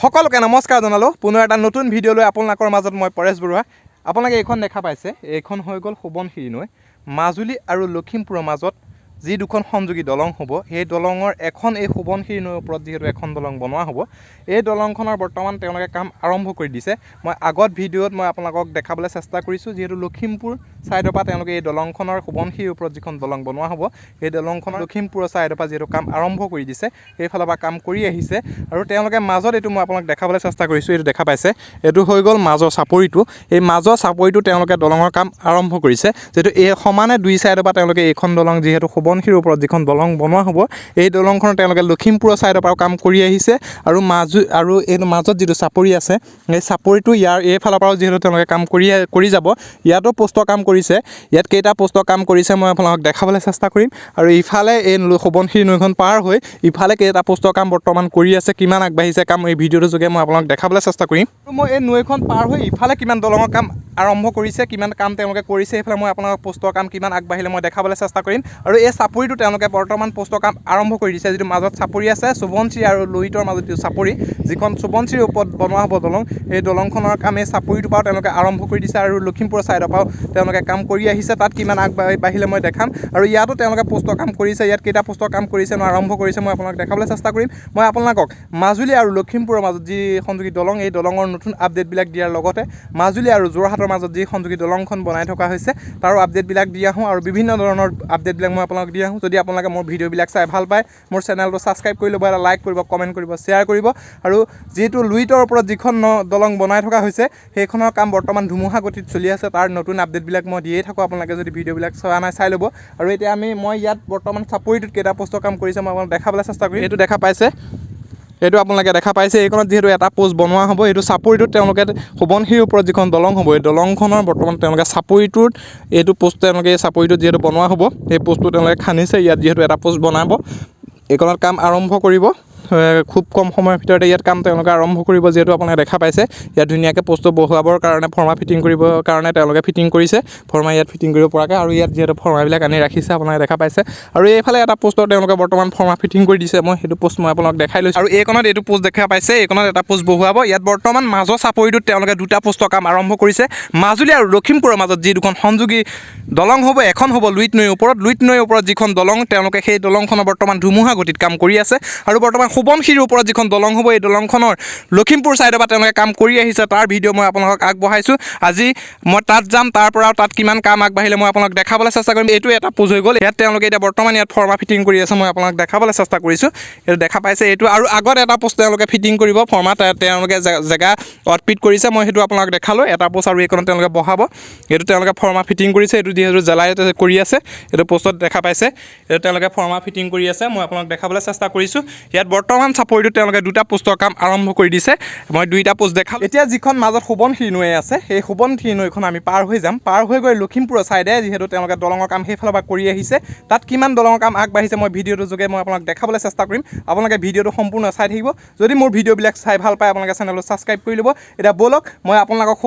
সকলোকে নমস্কাৰ জনালোঁ। পুনৰ এটা নতুন ভিডিঅ' লৈ আপোনালোকৰ মাজত মই পৰেশ বৰুৱা। আপোনালোকে এইখন দেখা পাইছে, এইখন হৈ গ'ল সোৱণশিৰি নৈ। মাজুলী আৰু লখিমপুৰৰ মাজত যি দুখন সংযোগী দলং হ'ব, সেই দলঙৰ এখন এই সোৱণশিৰি নৈৰ ওপৰত যিহেতু এখন দলং বনোৱা হ'ব, এই দলংখনৰ বৰ্তমান তেওঁলোকে কাম আৰম্ভ কৰি দিছে। মই আগত ভিডিঅ'ত মই আপোনালোকক দেখাবলৈ চেষ্টা কৰিছোঁ, যিহেতু লখিমপুৰ ছাইডৰ পৰা তেওঁলোকে এই দলংখনৰ সোৱণশিৰিৰ ওপৰত যিখন দলং বনোৱা হ'ব, সেই দলংখনৰ লখিমপুৰৰ ছাইডৰ পৰা যিহেতু কাম আৰম্ভ কৰি দিছে, সেইফালৰ পৰা কাম কৰি আহিছে। আৰু তেওঁলোকে মাজত এইটো মই আপোনাক দেখাবলৈ চেষ্টা কৰিছোঁ, এইটো দেখা পাইছে, এইটো হৈ গ'ল মাজৰ চাপৰিটো। এই মাজৰ চাপৰিটো তেওঁলোকে দলঙৰ কাম আৰম্ভ কৰিছে। যিহেতু এই সমানে দুই ছাইডৰ পৰা তেওঁলোকে এইখন দলং, যিহেতু সোৱণশিৰিৰ ওপৰত যিখন দলং বনোৱা হ'ব, এই দলংখনত তেওঁলোকে লখিমপুৰৰ ছাইডৰ পৰাও কাম কৰি আহিছে। আৰু আৰু এই মাজত যিটো চাপৰি আছে, এই চাপৰিটো ইয়াৰ এইফালৰ পৰাও যিহেতু তেওঁলোকে কাম কৰি কৰি যাব। ইয়াতো পোষ্টৰ কাম কৰিছে। ইয়াত কেইটা পোষ্টৰ কাম কৰিছে মই আপোনালোকক দেখাবলৈ চেষ্টা কৰিম। আৰু ইফালে এই সোৱণশিৰি নৈখন পাৰ হৈ ইফালে কেইটা পোষ্টৰ কাম বৰ্তমান কৰি আছে, কিমান আগবাঢ়িছে কাম, এই ভিডিঅ'টোৰ যোগে মই আপোনালোকক দেখাবলৈ চেষ্টা কৰিম। আৰু মই এই নৈখন পাৰ হৈ ইফালে কিমান দলঙৰ কাম আৰম্ভ কৰিছে, কিমান কাম তেওঁলোকে কৰিছে, সেইফালে মই আপোনালোকক পোষ্টৰ কাম কিমান আগবাঢ়িলে মই দেখাবলৈ চেষ্টা কৰিম। আৰু এই চাপৰিটো তেওঁলোকে বৰ্তমান পোষ্টৰ কাম আৰম্ভ কৰি দিছে। যিটো মাজত চাপৰি আছে, সোৱণশিৰি আৰু লুইতৰ মাজত যিটো চাপৰি, যিখন সোৱণশিৰিৰ ওপৰত বনোৱা হ'ব দলং, এই দলংখনৰ কাম এই চাপৰিটোৰ পৰাও তেওঁলোকে আৰম্ভ কৰি দিছে। আৰু লখিমপুৰৰ ছাইডৰ পৰাও তেওঁলোকে কাম কৰি আহিছে। তাত কিমান আগবাঢ়িলে মই দেখাম। আৰু ইয়াতো তেওঁলোকে পোষ্টৰ কাম কৰিছে। ইয়াত কেইটা পোষ্টৰ কাম কৰিছে মই আৰম্ভ কৰিছে, মই আপোনালোক দেখাবলৈ চেষ্টা কৰিম। মই আপোনালোকক মাজুলী আৰু লখিমপুৰৰ মাজত যি সংযোগী দলং, এই দলঙৰ নতুন আপডেটবিলাক দিয়াৰ লগতে মাজুলী আৰু যোৰহাটৰ মাজত যি সংযোগী দলংখন বনাই থকা হৈছে তাৰো আপডেটবিলাক দি আহোঁ। আৰু বিভিন্ন ধৰণৰ আপডেটবিলাক মই আপোনালোকক দি আহোঁ। যদি আপোনালোকে মোৰ ভিডিঅ'বিলাক চাই ভাল পায়, মোৰ চেনেলটো ছাবস্ক্ৰাইব কৰি ল'ব, এটা লাইক কৰিব, কমেণ্ট কৰিব, শ্বেয়াৰ কৰিব। আৰু যিহেতু লুইতৰ ওপৰত যিখন দলং বনাই থকা হৈছে, সেইখনৰ কাম বৰ্তমান ধুমুহা গতিত চলি আছে, তাৰ নতুন আপডেটবিলাক মই দিয়েই থাকোঁ। আপোনালোকে যদি ভিডিঅ'বিলাক চোৱা নাই চাই ল'ব। আৰু এতিয়া মই ইয়াত বৰ্তমান চাপৰিটোত কেইটা পোষ্টৰ কাম কৰিছে মই আপোনাক দেখাবলৈ চেষ্টা কৰিম। এইটো দেখা পাইছে, এইটো আপোনালোকে দেখা পাইছে, এইখনত যিহেতু এটা পোষ্ট বনোৱা হ'ব, এইটো চাপৰিটোত তেওঁলোকে সোৱণশিৰিৰ ওপৰত যিখন দলং হ'ব, এই দলংখনৰ বৰ্তমান তেওঁলোকে চাপৰিটোত এইটো পোষ্ট তেওঁলোকে এই চাপৰিটোত যিহেতু বনোৱা হ'ব, এই পোষ্টটো তেওঁলোকে খান্দিছে। ইয়াত যিহেতু এটা পোষ্ট বনাব, এইখনত কাম আৰম্ভ কৰিব। খুব কম সময়ৰ ভিতৰতে ইয়াত কাম তেওঁলোকে আৰম্ভ কৰিব। যিহেতু আপোনালোকে দেখা পাইছে, ইয়াত ধুনীয়াকৈ পোষ্টটো বহুৱাবৰ কাৰণে, ফৰ্মা ফিটিং কৰিবৰ কাৰণে তেওঁলোকে ফিটিং কৰিছে, ফৰ্মা ইয়াত ফিটিং কৰিব পৰাকৈ। আৰু ইয়াত যিহেতু ফৰ্মাবিলাক আনি ৰাখিছে, আপোনালোকে দেখা পাইছে। আৰু এইফালে এটা পোষ্টৰ তেওঁলোকে বৰ্তমান ফৰ্মা ফিটিং কৰি দিছে, মই সেইটো পোষ্ট মই আপোনালোক দেখাই লৈছোঁ। আৰু এইখনত এইটো পোষ্ট দেখা পাইছে, এইখনত এটা পোষ্ট বহুৱাব। ইয়াত বৰ্তমান মাজৰ চাপৰিটোত তেওঁলোকে দুটা পোষ্টৰ কাম আৰম্ভ কৰিছে। মাজুলী আৰু লখিমপুৰৰ মাজত যি দুখন সংযোগী দলং হ'ব, এখন হ'ব লুইত নৈৰ ওপৰত। লুইত নৈৰ ওপৰত যিখন দলং, তেওঁলোকে সেই দলংখনৰ বৰ্তমান ধুমুহা গতিত কাম কৰি আছে। আৰু বৰ্তমান সোৱণশিৰিৰ ওপৰত যিখন দলং হ'ব, এই দলংখনৰ লখিমপুৰ ছাইডৰ পৰা তেওঁলোকে কাম কৰি আহিছে। তাৰ ভিডিঅ' মই আপোনালোকক আগবঢ়াইছোঁ। আজি মই তাত যাম, তাৰ পৰাও তাত কিমান কাম আগবাঢ়িলে মই আপোনালোক দেখাবলৈ চেষ্টা কৰিম। এইটো এটা পোজ হৈ গ'ল। ইয়াত তেওঁলোকে এতিয়া বৰ্তমান ইয়াত ফৰ্মা ফিটিং কৰি আছে, মই আপোনালোক দেখাবলৈ চেষ্টা কৰিছোঁ। এইটো দেখা পাইছে এইটো। আৰু আগত এটা পোষ্ট তেওঁলোকে ফিটিং কৰিব ফৰ্মা, তেওঁলোকে জেগা অটপিট কৰিছে, মই সেইটো আপোনালোক দেখালোঁ। এটা পোষ্ট আৰু এইখনত তেওঁলোকে বহাব, এইটো তেওঁলোকে ফৰ্মা ফিটিং কৰিছে। এইটো যিহেতু জ্বলাই কৰি আছে, এইটো পোষ্টত দেখা পাইছে, এইটো তেওঁলোকে ফৰ্মা ফিটিং কৰি আছে, মই আপোনালোক দেখাবলৈ চেষ্টা কৰিছোঁ। ইয়াত বৰ্তমান চাপৰিটোত তেওঁলোকে দুটা পোষ্টৰ কাম আৰম্ভ কৰি দিছে, মই দুইটা পোষ্ট দেখালোঁ। এতিয়া যিখন মাজত সোৱণশিৰি নৈ আছে, সেই সোৱণশিৰি নৈখন আমি পাৰ হৈ যাম। পাৰ হৈ গৈ লখিমপুৰৰ ছাইডে যিহেতু তেওঁলোকে দলঙৰ কাম সেইফালৰ পৰা কৰি আহিছে, তাত কিমান দলঙৰ কাম আগবাঢ়িছে মই ভিডিঅ'টোৰ যোগে মই আপোনাক দেখাবলৈ চেষ্টা কৰিম। আপোনালোকে ভিডিঅ'টো সম্পূৰ্ণ চাই থাকিব। যদি মোৰ ভিডিঅ'বিলাক চাই ভাল পায়, আপোনালোকে চেনেলটো ছাবস্ক্ৰাইব কৰি ল'ব। এতিয়া ব'লক, মই আপোনালোকক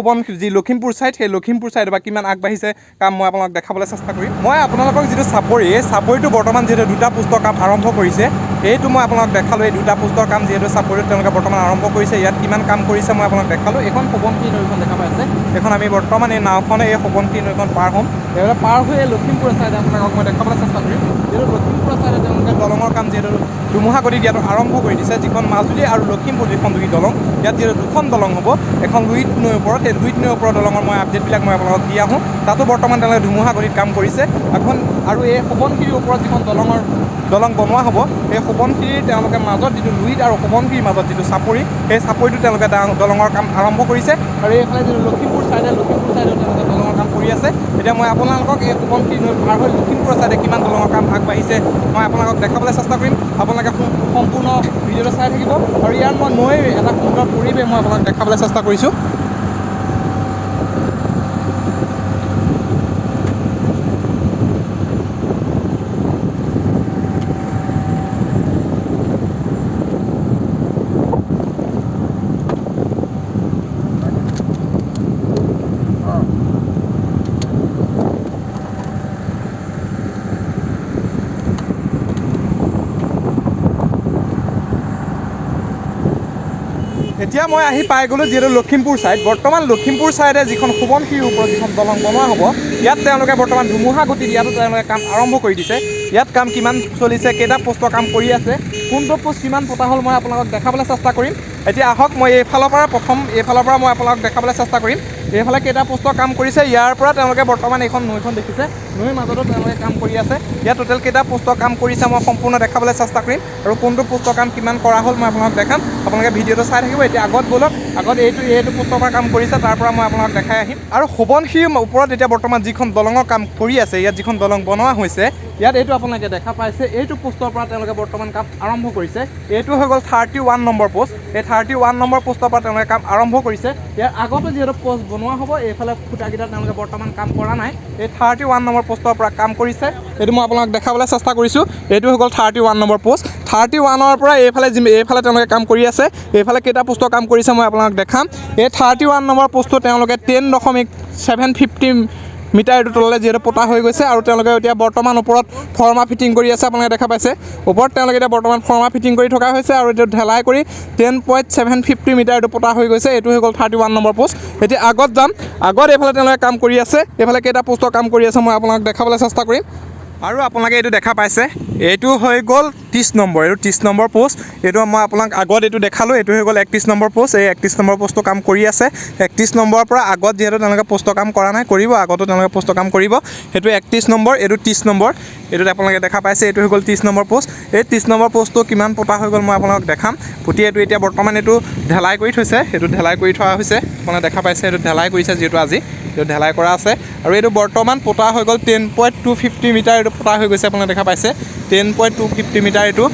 যি লখিমপুৰ ছাইড, সেই লখিমপুৰ ছাইডৰ পৰা কিমান আগবাঢ়িছে কাম মই আপোনালোকক দেখাবলৈ চেষ্টা কৰিম। মই আপোনালোকক যিটো চাপৰি, এই চাপৰিটো বৰ্তমান যিহেতু দুটা পোষ্টৰ কাম আৰম্ভ কৰিছে, এইটো মই আপোনালোক দেখালোঁ। এই দুটা পোষ্টৰ কাম যিহেতু চাপৰিত তেওঁলোকে বৰ্তমান আৰম্ভ কৰিছে, ইয়াত কিমান কাম কৰিছে মই আপোনালোক দেখালোঁ। এইখন সোৱণশিৰি নৈখন দেখা পাইছে, এইখন আমি বৰ্তমান এই নাওখনে এই সোৱণশিৰি নৈখন পাৰ হ'ম। এইফালে পাৰ হৈ এই লখিমপুৰৰ ছাইডে আপোনালোকক মই দেখাবলৈ চেষ্টা কৰিম। যিহেতু লখিমপুৰৰ ছাইডে তেওঁলোকে দলঙৰ কাম যিহেতু ধুমুহা গতি দিয়াটো আৰম্ভ কৰি দিছে, যিখন মাজুলী আৰু লখিমপুৰ যি সংযোগী দলং, ইয়াত যিহেতু দুখন দলং হ'ব, এখন লুইত নৈৰ ওপৰত, সেই লুইত নৈৰ ওপৰৰ দলঙৰ মই আপডেটবিলাক মই আপোনালোকক দি আহোঁ। তাতো বৰ্তমান তেওঁলোকে ধুমুহা গতিত কাম কৰিছে এখন। আৰু এই সোৱণশিৰিৰ ওপৰত যিখন দলং বনোৱা হ'ব, সেই সোৱণশিৰিৰ তেওঁলোকে মাজত যিটো লুইত আৰু সোৱণশিৰিৰ মাজত যিটো চাপৰি, সেই চাপৰিটো তেওঁলোকে দলঙৰ কাম আৰম্ভ কৰিছে। আৰু এইফালে যিটো লখিমপুৰ ছাইডে, লখিমপুৰ ছাইডে তেওঁলোকে দলঙৰ কাম কৰি আছে। এতিয়া মই আপোনালোকক এই সোৱণশিৰি নৈ পাৰ হৈ লখিমপুৰৰ ছাইডে কিমান দলঙৰ কাম আগবাঢ়িছে মই আপোনালোকক দেখাবলৈ চেষ্টা কৰিম। আপোনালোকে সম্পূৰ্ণ ভিডিঅ'টো চাই থাকিব। আৰু ইয়াত মই নৈৰ এটা সুন্দৰ পৰিৱেশ মই আপোনালোক দেখাবলৈ চেষ্টা কৰিছোঁ। এতিয়া মই আহি পাই গ'লোঁ যিহেতু লখিমপুৰ ছাইড। বৰ্তমান লখিমপুৰ ছাইডে যিখন সোৱণশিৰিৰ ওপৰত যিখন দলং বনোৱা হ'ব, ইয়াত তেওঁলোকে বৰ্তমান ধুমুহা গতিত ইয়াতো তেওঁলোকে কাম আৰম্ভ কৰি দিছে। ইয়াত কাম কিমান চলিছে, কেইটা পোষ্টৰ কাম কৰি আছে, কোনটো পোষ্ট কিমান পতা হ'ল মই আপোনালোকক দেখাবলৈ চেষ্টা কৰিম। এতিয়া আহক, মই এইফালৰ পৰা প্ৰথম এইফালৰ পৰা মই আপোনালোকক দেখাবলৈ চেষ্টা কৰিম। এইফালে কেইটা পোষ্টৰ কাম কৰিছে, ইয়াৰ পৰা তেওঁলোকে বৰ্তমান এইখন নৈখন দেখিছে, নৈৰ মাজতো তেওঁলোকে কাম কৰি আছে। ইয়াত টোটেল কেইটা পোষ্টৰ কাম কৰিছে মই সম্পূৰ্ণ দেখাবলৈ চেষ্টা কৰিম আৰু কোনটো পোষ্টৰ কাম কিমান কৰা হ'ল মই আপোনালোকক দেখাম। আপোনালোকে ভিডিঅ'টো চাই থাকিব। এতিয়া আগত ব'লক, আগত এইটো পোষ্টৰ পৰা কাম কৰিছে তাৰ পৰা মই আপোনালোকক দেখাই আহিম। আৰু সোৱণশিৰিৰ ওপৰত এতিয়া বৰ্তমান যিখন দলঙৰ কাম কৰি আছে, ইয়াত যিখন দলং বনোৱা হৈছে, ইয়াত এইটো আপোনালোকে দেখা পাইছে, এইটো পোষ্টৰ পৰা তেওঁলোকে বৰ্তমান কাম আৰম্ভ কৰিছে। এইটো হৈ গ'ল 31 নম্বৰ পোষ্ট। এই 31 নম্বৰ পোষ্টৰ পৰা তেওঁলোকে কাম আৰম্ভ কৰিছে। ইয়াৰ আগতো যিহেতু পোষ্ট বনোৱা হ'ব, এইফালে খুঁটাকেইটা তেওঁলোকে বৰ্তমান কাম কৰা নাই। এই 31 নম্বৰ পোষ্টৰ পৰা কাম কৰিছে, এইটো মই আপোনাক দেখাবলৈ চেষ্টা কৰিছোঁ। এইটো হৈ গ'ল 31 নম্বৰ পোষ্ট। 31ৰ পৰা এইফালে এইফালে তেওঁলোকে কাম কৰি আছে। এইফালে কেইটা পোষ্টৰ কাম কৰিছে মই আপোনাক দেখাম। এই 31 নম্বৰ পোষ্টটো তেওঁলোকে 10.750 মিটাৰ এইটো তললৈ যিহেতু পোতা হৈ গৈছে আৰু তেওঁলোকে এতিয়া বৰ্তমান ওপৰত ফৰ্মা ফিটিং কৰি আছে। আপোনালোকে দেখা পাইছে ওপৰত তেওঁলোকে এতিয়া বৰ্তমান ফৰ্মা ফিটিং কৰি থকা হৈছে আৰু এইটো ঢেলাই কৰি 10.750 মিটাৰ এইটো পোতা হৈ গৈছে। এইটো হৈ গ'ল 31 নম্বৰ পোষ্ট। এতিয়া আগত যাম, আগত এইফালে তেওঁলোকে কাম কৰি আছে। এইফালে কেইটা পোষ্টৰ কাম কৰি আছে মই আপোনাক দেখাবলৈ চেষ্টা কৰিম। আৰু আপোনালোকে এইটো দেখা পাইছে, এইটো হৈ গ'ল 30 নম্বৰ, এইটো 30 নম্বৰ পোষ্ট। এইটো মই আপোনাক আগত এইটো দেখালোঁ, এইটো হৈ গ'ল 31 নম্বৰ পোষ্ট। এই 31 নম্বৰ পোষ্টৰ কাম কৰি আছে। 31 নম্বৰৰ পৰা আগত যিহেতু তেওঁলোকে পোষ্টৰ কাম কৰা নাই, কৰিব, আগতো তেওঁলোকে পোষ্টৰ কাম কৰিব। সেইটো 31 নম্বৰ, এইটো 30 নম্বৰ, এইটোত আপোনালোকে দেখা পাইছে, এইটো হৈ গ'ল 30 নম্বৰ পোষ্ট। এই 30 নম্বৰ পোষ্টটো কিমান পোতা হৈ গ'ল মই আপোনালোকক দেখাম। পুতি এইটো এতিয়া বৰ্তমান এইটো ঢেলাই কৰি থৈছে, এইটো ঢেলাই কৰি থোৱা হৈছে, আপোনালোকে দেখা পাইছে এইটো ঢেলাই কৰিছে যিহেতু আজি এইটো ঢেলাই কৰা আছে। আৰু এইটো বৰ্তমান পোতা হৈ গ'ল 10.250 মিটাৰ এইটো পোতা হৈ গৈছে, আপোনালোকে দেখা পাইছে 10.250 মিটাৰ এইটো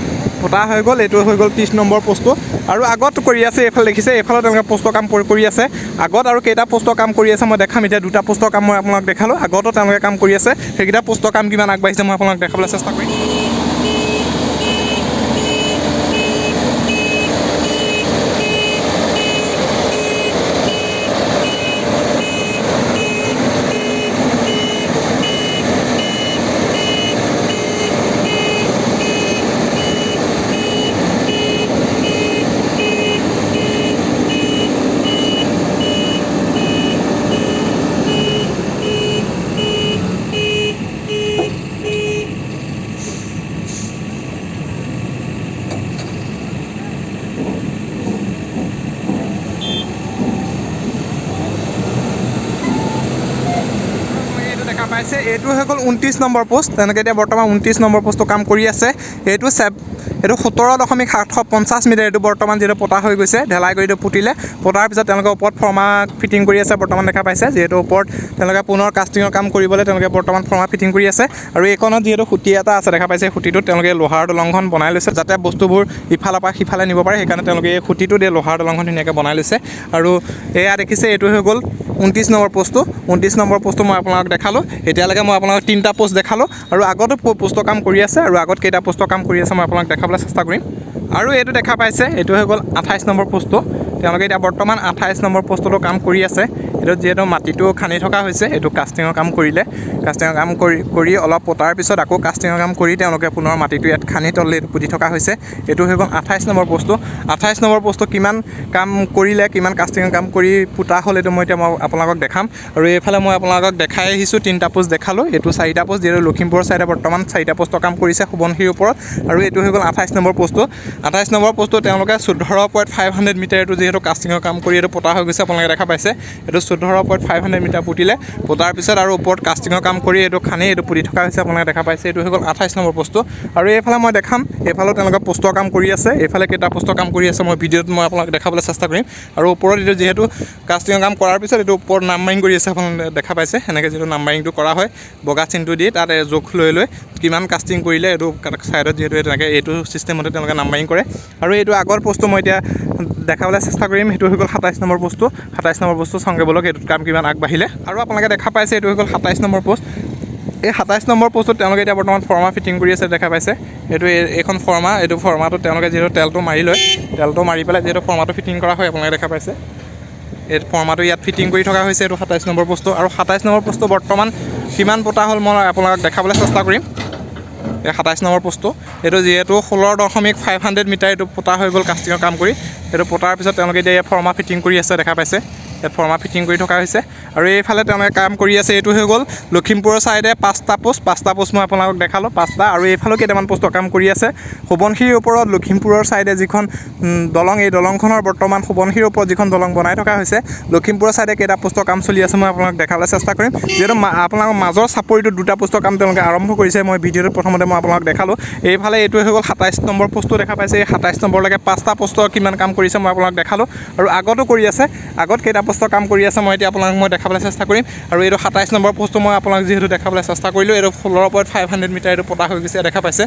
পোতা হৈ গ'ল। এইটো হৈ গ'ল 30 নম্বৰ পোষ্টটো। আৰু আগত কৰি আছে, এইফালে দেখিছে এইফালে তেওঁলোকে পোষ্টৰ কাম কৰি আছে। আগত আৰু কেইটা পোষ্টৰ কাম কৰি আছে মই দেখাম। এতিয়া দুটা পোষ্টৰ কাম মই আপোনালোক দেখালোঁ, আগতো তেওঁলোকে কাম কৰি আছে। সেইকেইটা পোষ্টৰ কাম কিমান আগবাঢ়িছে মই আপোনালোক দেখাবলৈ চেষ্টা কৰিম। পাইছে এইটো হৈ গ'ল 29 নম্বৰ পোষ্ট। তেওঁলোকে এতিয়া বৰ্তমান 29 নম্বৰ পোষ্টটো কাম কৰি আছে। এইটো এইটো 17.750 মিটাৰ এইটো বৰ্তমান যিহেতু পোতা হৈ গৈছে, ঢেলাই কৰি এইটো পুতিলে। পোতাৰ পিছত তেওঁলোকে ওপৰত ফৰ্মা ফিটিং কৰি আছে বৰ্তমান দেখা পাইছে। যিহেতু ওপৰত তেওঁলোকে পুনৰ কাষ্টিঙৰ কাম কৰিবলৈ তেওঁলোকে বৰ্তমান ফৰ্মা ফিটিং কৰি আছে। আৰু এইখনত যিহেতু খুঁটি এটা আছে দেখা পাইছে, খুঁটিটোত তেওঁলোকে লোহাৰ দলংখন বনাই লৈছে যাতে বস্তুবোৰ ইফালৰ পৰা সিফালে নিব পাৰে, সেইকাৰণে তেওঁলোকে এই খুঁটিটোত এই লোহাৰ দলংখন ধুনীয়াকৈ বনাই লৈছে। আৰু এয়া দেখিছে এইটো হৈ গ'ল 29 নম্বৰ পোষ্টটো। 29 নম্বৰ পোষ্টটো মই আপোনালোকক দেখালোঁ। এতিয়ালৈকে মই আপোনালোকক তিনিটা পোষ্ট দেখালোঁ আৰু আগতো পোষ্টৰ কাম কৰি আছে আৰু আগত কেইটা পোষ্টৰ কাম কৰি আছে মই আপোনালোকক দেখাবলৈ চেষ্টা কৰিম। আৰু এইটো দেখা পাইছে, এইটো হৈ গ'ল 28 নম্বৰ পোষ্টটো। তেওঁলোকে এতিয়া বৰ্তমান 28 নম্বৰ পোষ্টটো কাম কৰি আছে। এইটোত যিহেতু মাটিটো খান্দি থকা হৈছে, এইটো কাষ্টিঙৰ কাম কৰিলে, কাষ্টিঙৰ কাম কৰি অলপ পোতাৰ পিছত আকৌ কাষ্টিঙৰ কাম কৰি তেওঁলোকে পুনৰ মাটিটো ইয়াত খান্দি তললৈ এইটো পুতি থকা হৈছে। এইটো হৈ গ'ল 28 নম্বৰ পোষ্টটো। 28 নম্বৰ পোষ্টটো কিমান কাম কৰিলে, কিমান কাষ্টিঙৰ কাম কৰি পোতা হ'ল এইটো মই এতিয়া মই আপোনালোকক দেখাম। আৰু এইফালে মই আপোনালোকক দেখাই আহিছোঁ, তিনিটা পোষ্ট দেখালোঁ, এইটো চাৰিটা পোষ্ট যিহেতু লখিমপুৰৰ ছাইডে বৰ্তমান চাৰিটা পোষ্টৰ কাম কৰিছে সোৱণশিৰিৰ ওপৰত। আৰু এইটো হৈ গ'ল 28 নম্বৰ পোষ্টটো। 28 নম্বৰ পোষ্টটো তেওঁলোকে 14.500 মিটাৰ এইটো যিহেতু কাষ্টিঙৰ কাম কৰি এইটো পোতা হৈ গৈছে, আপোনালোকে দেখা পাইছে। এইটো 14.500 মিটাৰ পুতিলে, পোতাৰ পিছত আৰু ওপৰত কাষ্টিঙৰ কাম কৰি এইটো খান্দি এইটো পুতি থকা হৈছে, আপোনালোকে দেখা পাইছে। এইটো হৈ গ'ল 28 নম্বৰ পোষ্টটো। আৰু এইফালে মই দেখাম, এইফালেও তেওঁলোকে পোষ্টৰ কাম কৰি আছে। এইফালে কেইটা পোষ্টৰ কাম কৰি আছে মই ভিডিঅ'ত মই আপোনালোক দেখাবলৈ চেষ্টা কৰিম। আৰু ওপৰত এইটো যিহেতু কাষ্টিঙৰ কাম কৰাৰ পিছত এইটো ওপৰত নাম্বাৰিং কৰি আছে, আপোনালোকে দেখা পাইছে। সেনেকৈ যিটো নাম্বাৰিংটো কৰা হয় বগা চিনটো দি তাত জোখ লৈ লৈ কিমান কাষ্টিং কৰিলে এইটো ছাইডত যিহেতু তেনেকৈ এইটো ছিষ্টেমতে তেওঁলোকে নাম্বাৰিং কৰে। আৰু এইটো আগৰ পোষ্টটো মই এতিয়া দেখাবলৈ চেষ্টা কৰিম। সেইটো হৈ গ'ল 27 নম্বৰ পোষ্টটো। 27 নম্বৰ পোষ্টটো চাওঁগৈ ব'লক এইটোত কাম কিমান আগবাঢ়িলে। আৰু আপোনালোকে দেখা পাইছে এইটো হৈ গ'ল 27 নম্বৰ পোষ্ট। এই 27 নম্বৰ পোষ্টটোত তেওঁলোকে এতিয়া বৰ্তমান ফৰ্মা ফিটিং কৰি আছে দেখা পাইছে। এইটো এইখন ফৰ্মা, এইটো ফৰ্মাটোত তেওঁলোকে যিহেতু তেলটো মাৰি লয়, তেলটো মাৰি পেলাই যিহেতু ফৰ্মাটো ফিটিং কৰা হয় আপোনালোকে দেখা পাইছে। এই ফৰ্মাটো ইয়াত ফিটিং কৰি থকা হৈছে, এইটো 27 নম্বৰ পোষ্টটো। আৰু 27 নম্বৰ পোষ্টটো বৰ্তমান কিমান পোতা হ'ল মই আপোনালোকক দেখাবলৈ চেষ্টা কৰিম। এই 27 নম্বৰ পোষ্টটো এইটো যিহেতু 16.500 মিটাৰ এইটো পোতা হৈ গ'ল কাষ্টিঙৰ কাম কৰি। এইটো পোতাৰ পিছত তেওঁলোকে এতিয়া ফৰ্মা ফিটিং কৰি আছে, দেখা পাইছে ইয়াত ফৰ্মা ফিটিং কৰি থকা হৈছে। আৰু এইফালে তেওঁলোকে কাম কৰি আছে। এইটো হৈ গ'ল লখিমপুৰৰ ছাইডে 5টা পোষ্ট, 5টা পোষ্ট মই আপোনালোকক দেখালোঁ 5টা। আৰু এইফালেও কেইটামান পোষ্টৰ কাম কৰি আছে। সোৱণশিৰিৰ ওপৰত লখিমপুৰৰ ছাইডে যিখন দলং, এই দলংখনৰ বৰ্তমান সোৱণশিৰিৰ ওপৰত যিখন দলং বনাই থকা হৈছে, লখিমপুৰৰ ছাইডে কেইটা পোষ্টৰ কাম চলি আছে মই আপোনালোকক দেখাবলৈ চেষ্টা কৰিম। যিহেতু আপোনালোকৰ মাজৰ চাপৰিটোত 2টা পোষ্টৰ কাম তেওঁলোকে আৰম্ভ কৰিছে, মই ভিডিঅ'টোত প্ৰথমতে মই আপোনালোকক দেখালোঁ। এইফালে এইটো হৈ গ'ল 27 নম্বৰ পোষ্টটো দেখা পাইছে। এই 27 নম্বৰলৈকে 5টা পোষ্টৰ কিমান কাম কৰিছে মই আপোনালোকক দেখালোঁ। আৰু আগতো কৰি আছে, আগত কেইটা পোষ্টৰ কাম কৰি আছে মই এতিয়া আপোনালোকক মই দেখাবলৈ চেষ্টা কৰিম। আৰু এইটো 27 নম্বৰ পোষ্টটো মই আপোনালোক যিহেতু দেখাবলৈ চেষ্টা কৰিলোঁ, এইটো 16.500 মিটাৰ এইটো পতা হৈ গৈছে, দেখা পাইছে।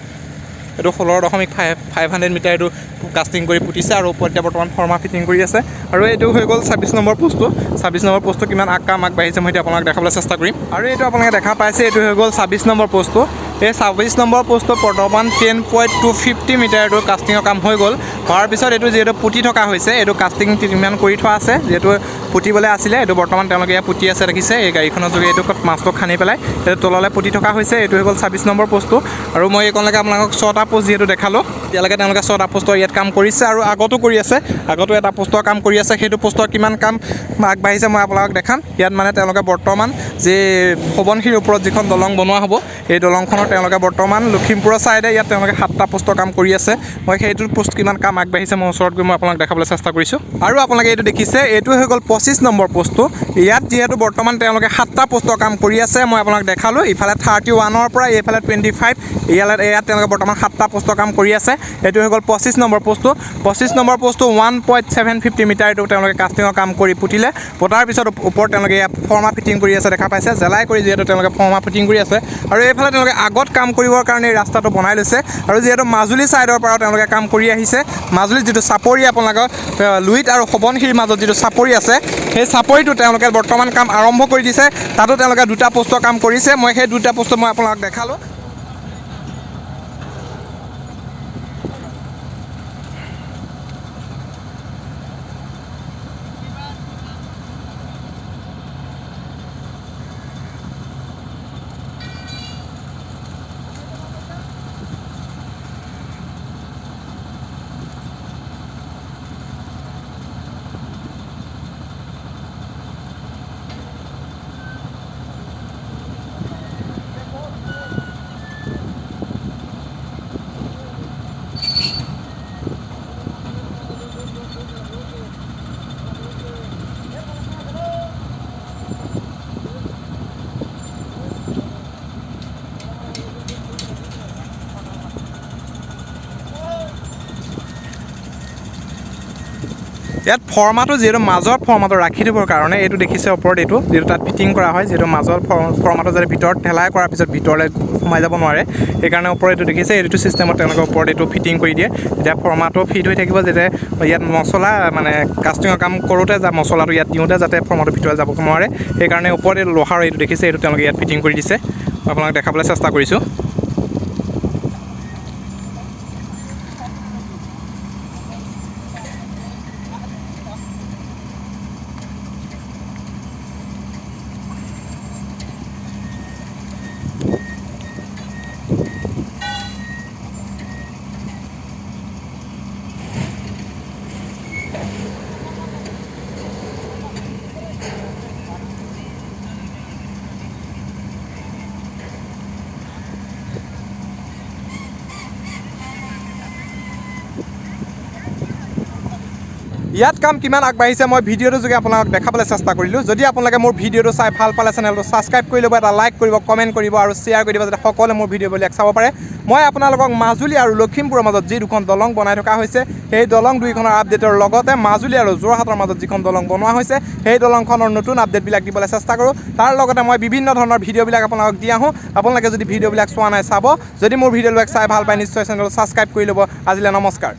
এইটো 16.500 মিটাৰ এইটো কাষ্টিং কৰি পুতিছে আৰু ওপৰত এতিয়া বৰ্তমান ফৰ্মা ফিটিং কৰি আছে। আৰু এইটো হৈ গ'ল 26 নম্বৰ পোষ্টটো। 26 নম্বৰ পোষ্টটো কিমান কাম আগবাঢ়িছে মই এতিয়া আপোনালোক দেখাবলৈ চেষ্টা কৰিম। আৰু এইটো আপোনালোকে দেখা পাইছে, এইটো হৈ গ'ল 26 নম্বৰ পোষ্টটো। এই 26 নম্বৰ পোষ্টটো বৰ্তমান 10.250 মিটাৰ এইটো কাষ্টিঙৰ কাম হৈ গ'ল। হোৱাৰ পিছত এইটো যিহেতু পুতি থকা হৈছে, এইটো কাষ্টিং ইমান কৰি থোৱা আছে, যিহেতু পুতিবলৈ আছিলে, এইটো বৰ্তমান তেওঁলোকে ইয়াত পুতি আছে, দেখিছে। এই গাড়ীখনৰ যোগে এইটো মাছটো খান্দি পেলাই এইটো তললৈ পুতি থকা হৈছে। এইটো হৈ গ'ল 26 নম্বৰ পোষ্টটো। আৰু মই এইকণলৈকে আপোনালোকক 6টা পোষ্ট যিহেতু দেখালোঁ, এতিয়ালৈকে তেওঁলোকে 6টা পোষ্টৰ ইয়াত কাম কৰিছে আৰু আগতো কৰি আছে, আগতো এটা পোষ্টৰ কাম কৰি আছে। সেইটো পোষ্টৰ কিমান কাম আগবাঢ়িছে মই আপোনালোকক দেখাম। ইয়াত মানে তেওঁলোকে বৰ্তমান যি সোৱণশিৰিৰ ওপৰত যিখন দলং বনোৱা হ'ব, এই দলংখনৰ তেওঁলোকে বৰ্তমান লখিমপুৰৰ ছাইডে ইয়াত তেওঁলোকে 7টা পোষ্টৰ কাম কৰি আছে। মই সেইটো পোষ্ট কিমান কাম আগবাঢ়িছে মই ওচৰত গৈ মই আপোনালোক দেখাবলৈ চেষ্টা কৰিছোঁ। আৰু আপোনালোকে এইটো দেখিছে, এইটো হৈ গ'ল 25 নম্বৰ পোষ্টটো। ইয়াত যিহেতু বৰ্তমান তেওঁলোকে 7টা পোষ্টৰ কাম কৰি আছে, মই আপোনালোক দেখালোঁ। ইফালে 31ৰ পৰা এইফালে 25, ইয়াত তেওঁলোকে বৰ্তমান 7টা পোষ্টৰ কাম কৰি আছে। এইটো হৈ গ'ল 25 নম্বৰ পোষ্টটো। 25 নম্বৰ পোষ্টটো 1.750 মিটাৰ এইটো তেওঁলোকে কাষ্টিঙৰ কাম কৰি পুতিলে। পোতাৰ পিছত ওপৰত তেওঁলোকে ইয়াত ফৰ্মা ফিটিং কৰি আছে, দেখা পাইছে। জেলাই কৰি যিহেতু তেওঁলোকে ফৰ্মা ফিটিং কৰি আছে। আৰু এইফালে তেওঁলোকে আগত কাম কৰিবৰ কাৰণে এই ৰাস্তাটো বনাই লৈছে। আৰু যিহেতু মাজুলী ছাইডৰ পৰাও তেওঁলোকে কাম কৰি আহিছে, মাজুলীত যিটো চাপৰি আপোনালোকৰ লুইত আৰু সোৱণশিৰিৰ মাজত যিটো চাপৰি আছে, সেই চাপৰিটো তেওঁলোকে বৰ্তমান কাম আৰম্ভ কৰি দিছে। তাতো তেওঁলোকে 2টা পোষ্টৰ কাম কৰিছে। মই সেই 2টা পোষ্ট মই আপোনালোকক দেখালোঁ। ইয়াত ফৰ্মাটো যিহেতু মাজৰ ফৰ্মাটো ৰাখি দিবৰ কাৰণে এইটো দেখিছে ওপৰত এইটো যিহেতু তাত ফিটিং কৰা হয়, যিহেতু মাজৰ ফৰ্মাটো যাতে ভিতৰত ঠেলাই কৰাৰ পিছত ভিতৰলৈ সোমাই যাব নোৱাৰে, সেইকাৰণে ওপৰত এইটো দেখিছে, এইটো চিষ্টেমত তেওঁলোকে ওপৰত এইটো ফিটিং কৰি দিয়ে। তেতিয়া ফৰ্মাটো ফিট হৈ থাকিব, যাতে ইয়াত মছলা মানে কাষ্টিঙৰ কাম কৰোঁতে যা মছলাটো ইয়াত দিওঁতে যাতে ফৰ্মাটো ভিতৰলৈ যাব নোৱাৰে, সেইকাৰণে ওপৰত এই লোহাৰ এইটো দেখিছে, এইটো তেওঁলোকে ইয়াত ফিটিং কৰি দিছে। আপোনালোক দেখাবলৈ চেষ্টা কৰিছোঁ। ইয়াত কাম কিমান আগবাঢ়িছে মই ভিডিঅ'টোৰ যোগে আপোনালোকক দেখাবলৈ চেষ্টা কৰিলোঁ। যদি আপোনালোকে মোৰ ভিডিঅ'টো চাই ভাল পালে চেনেলটো ছাবস্ক্ৰাইব কৰি ল'ব, এটা লাইক কৰিব, কমেণ্ট কৰিব আৰু শ্বেয়াৰ কৰি দিব, যাতে সকলোৱে মোৰ ভিডিঅ'বিলাক চাব পাৰে। মই আপোনালোকক মাজুলী আৰু লখিমপুৰৰ মাজত যি দুখন দলং বনাই থকা হৈছে, সেই দলং দুইখনৰ আপডেটৰ লগতে মাজুলী আৰু যোৰহাটৰ মাজত যিখন দলং বনোৱা হৈছে, সেই দলংখনৰ নতুন আপডেটবিলাক দিবলৈ চেষ্টা কৰোঁ। তাৰ লগতে মই বিভিন্ন ধৰণৰ ভিডিঅ'বিলাক আপোনালোকক দি আহোঁ। আপোনালোকে যদি ভিডিঅ'বিলাক চোৱা নাই চাব। যদি মোৰ ভিডিঅ'বিলাক চাই ভাল পায় নিশ্চয় চেনেলটো ছাবস্ক্ৰাইব কৰি ল'ব। আজিলৈ নমস্কাৰ।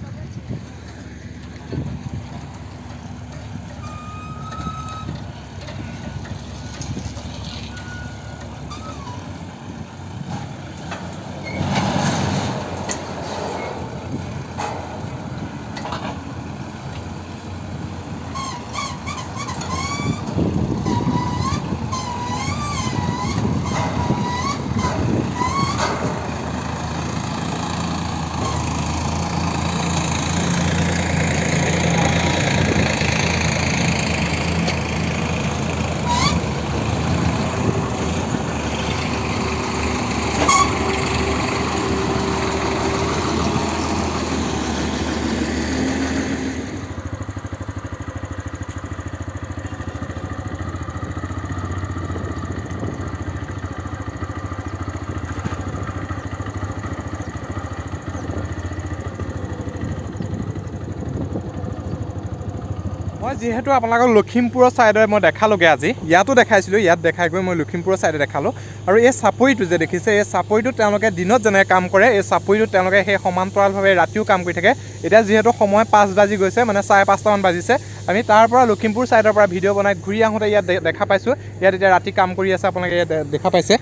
মই যিহেতু আপোনালোকক লখিমপুৰৰ ছাইডে মই দেখালোগৈ, আজি ইয়াতো দেখাইছিলোঁ, ইয়াত দেখাই গৈ মই লখিমপুৰৰ ছাইডে দেখালোঁ। আৰু এই চাপৰিটো যে দেখিছে, এই চাপৰিটোত তেওঁলোকে দিনত যেনেকৈ কাম কৰে, এই চাপৰিটোত তেওঁলোকে সেই সমান্তৰালভাৱে ৰাতিও কাম কৰি থাকে। এতিয়া যিহেতু সময় 5 বাজি গৈছে, মানে 5:30মান বাজিছে, আমি তাৰ পৰা লখিমপুৰ ছাইডৰ পৰা ভিডিঅ' বনাই ঘূৰি আহোঁতে ইয়াত দেখা পাইছোঁ, ইয়াত এতিয়া ৰাতি কাম কৰি আছে। আপোনালোকে ইয়াত দেখা পাইছে,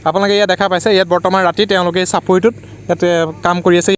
আপোনালোকে ইয়াত দেখা পাইছে, ইয়াত বৰ্তমান ৰাতি তেওঁলোকে এই চাপৰিটোত ইয়াত কাম কৰি আছে।